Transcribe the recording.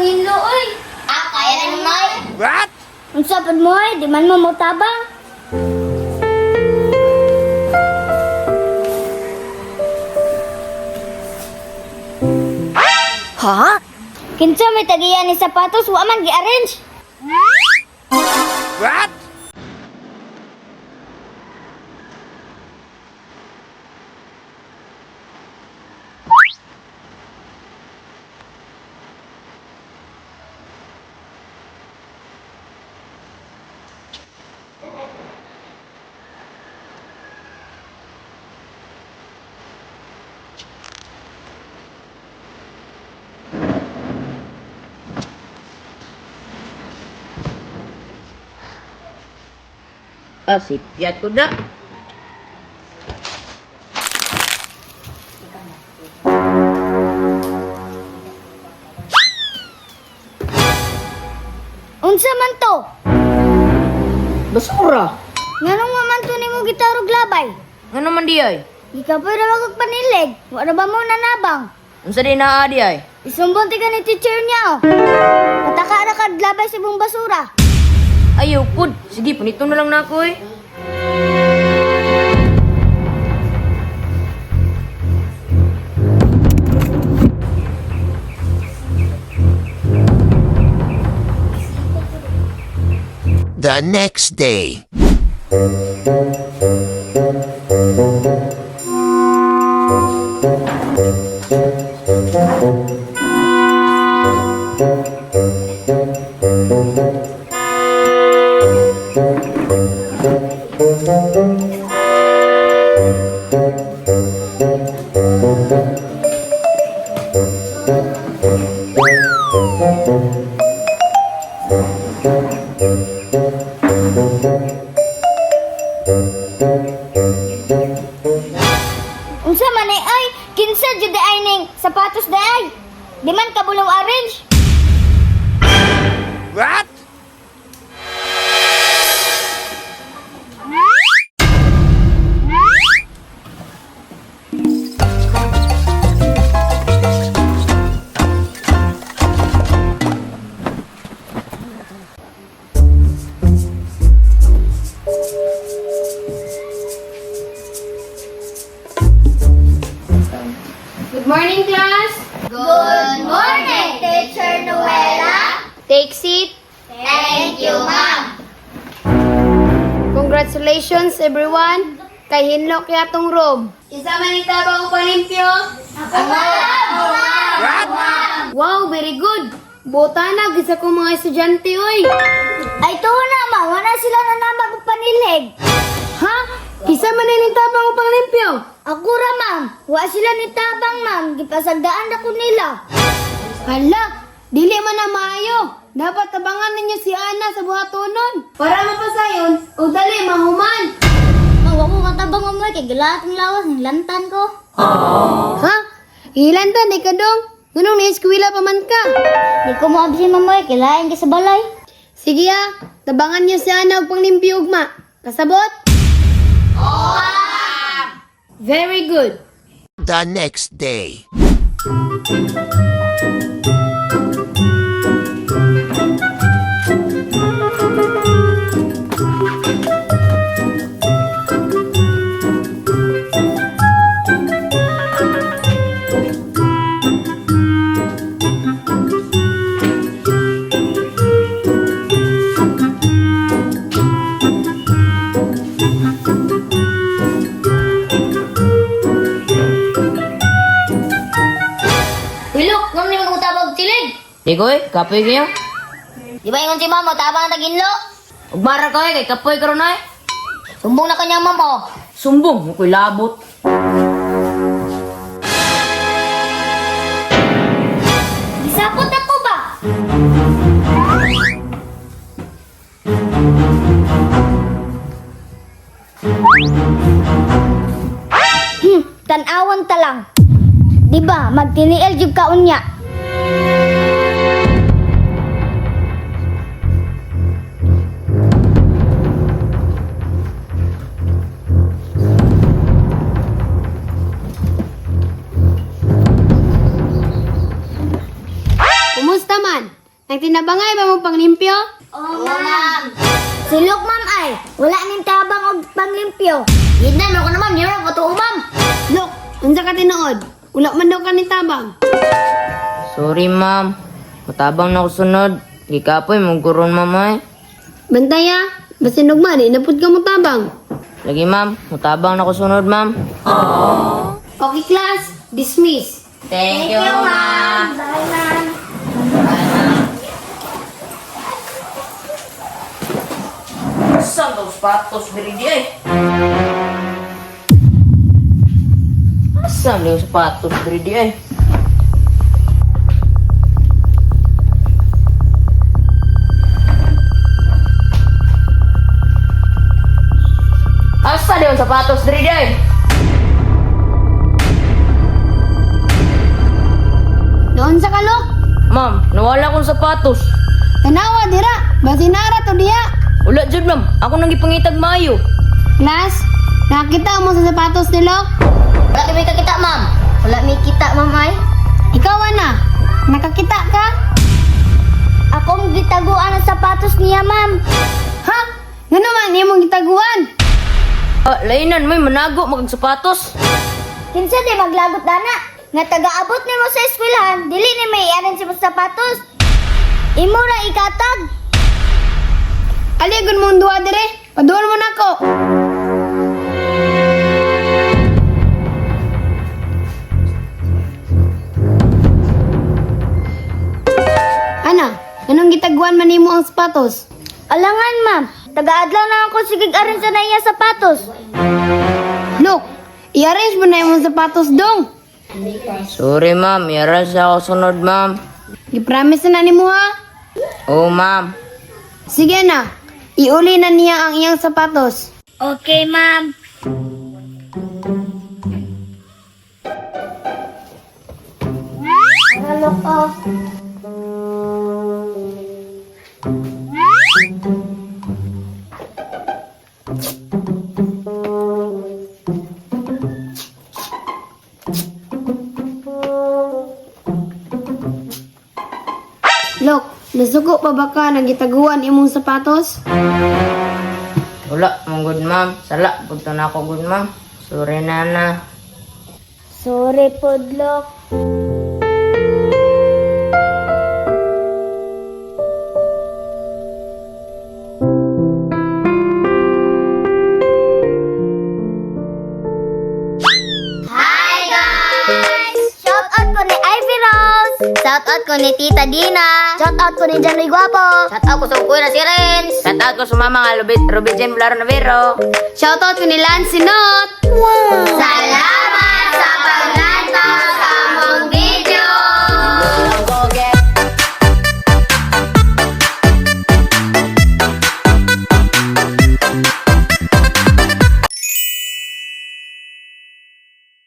panginlo oy. Ah, kaya na nay. What? Unsa pud mo oy, di man mo motabang. Ha? Kinsa may tagiya ni sapatos wa man gi-arrange. What? Ah, sipyat ko na. Unsa man to? Basura. Nganong wa man to nimo gitarog labay? Nga naman di ay? Gikapoy ra kog panilig. Wa ra ba mo nanabang? Unsa di naa di ay? Isumbong ti ka ni teacher niya oh. Pataka ra kag labay sa ibong basura. Ayaw pud. Sige, panito na lang na ako eh. The next day. Unsa man ay ay kinsa jud ay ning sapatos di ay? Di man kabulong arrange. What? Good morning, class! Good morning, Teacher Noela. Take seat. Thank you, ma'am. Congratulations, everyone! Kay hinlo kaya tong room. Isa man ang tabang upalimpyo. What? Wow, very good! Buta na, gisa ko mga estudyante, oy! Ay tuo na ma, wala sila nanabang og panilig. Ha? Isa man ang tabang upalimpyo. Ako ra ma'am, wa sila ni tabang ma'am, gipasagdaan na ko nila. Hala, dili man na maayo. Dapat tabangan ninyo si Ana sa buhatonon. Para mapasayon, o dali mahuman. Ma, wa ko katabang mo kay gilahat ang lawas ng lantan ko. Ha? Ilan ta, ni kadong? Nganong ni-eskwela pa man ka? Di ko mo absin mamoy, kay lain kay sa balay. Sige ah, tabangan niyo si Ana og panglimpyo ugma. Kasabot? Very good. The next day. Wilok, ngam ni magkutabag tilig. Di ko eh, kapoy kayo. Di ba ingon si ma'am, tabang ang taginlo? Ugbara ko eh, kay kapoy karon ay. Sumbong na kanyang ma'am, oh. Sumbong, ako'y labot. Gisapot ako ba? Tan-awan ta lang. Di ba, magtiniil jud ka unya. Kumusta man? Nagtinabangay ba mo panglimpyo? Oo, ma'am. Si Luke, ma'am, ay wala ning tabang og panglimpyo. Gidnan ako na ma'am, di na patuo ma'am. Look, unsa ka tinuod? Wala man daw ka ni tabang. Sorry, ma'am. Matabang na ako sunod. Gikapoy, mong ma'am ay. Bantay ha, basin ugma di na pud ka mo tabang. Lagi, ma'am. Matabang na ako sunod, ma'am. Okay class, dismiss. Thank you, ma'am. Bye, ma'am. Saan daw sapatos diri di ay? Saan daw sapatos diri di ay? Asa daw sapatos diri di ay? Doon sa kalok, Ma'am, nawala akong sapatos. tanawa dira, basin nara to diha. Wala jud, ma'am. Ako nang gipangitag maayo. Class, nakita mo sa sapatos ni Lok? Wala kami kakita ma'am. Wala may kita, ma'am, ay. Ikaw ana, nakakita ka? Akong gitaguan ang sapatos niya, ma'am. Ha? Ngano man imong gitaguan? Ah, lainan mo'y manago magag sapatos. Kinsa di maglagot dana? Nga taga-abot nimo sa eskwelahan, dili ni may ianin sa sapatos. Imo ra ikatag. Aligon mong duha dire, paduol mo nako. Ana, anong gitaguan man nimo ang sapatos? Alangan, ma'am. Taga-adlaw na ako sige aron sa naiya sapatos. Look, i-arrange mo na imong sapatos dong. Sorry, ma'am. Yaras ako sunod, ma'am. Gipromise na nimo ha. Oo, ma'am. Sige na, iuli na niya ang iyang sapatos. Okay, ma'am. Ano ko? Look, nasuko pa ba ka nang gitaguan imong sapatos? Wala, mong good ma'am. Sala, punta na ako good ma'am. Sorry, nana. Sorry po, Lok. Hi guys! Shout out ko ni Ivy Rose. Shout out ko ni Tita Dina. Shout out ko ni Janoy Guapo. Shout out ko sa kuya na si Renz. Shout out ko sa mama nga, Ruby, Ruby Jane Blaro Navero. Shoutout ko ni Lance Sinot! Salamat!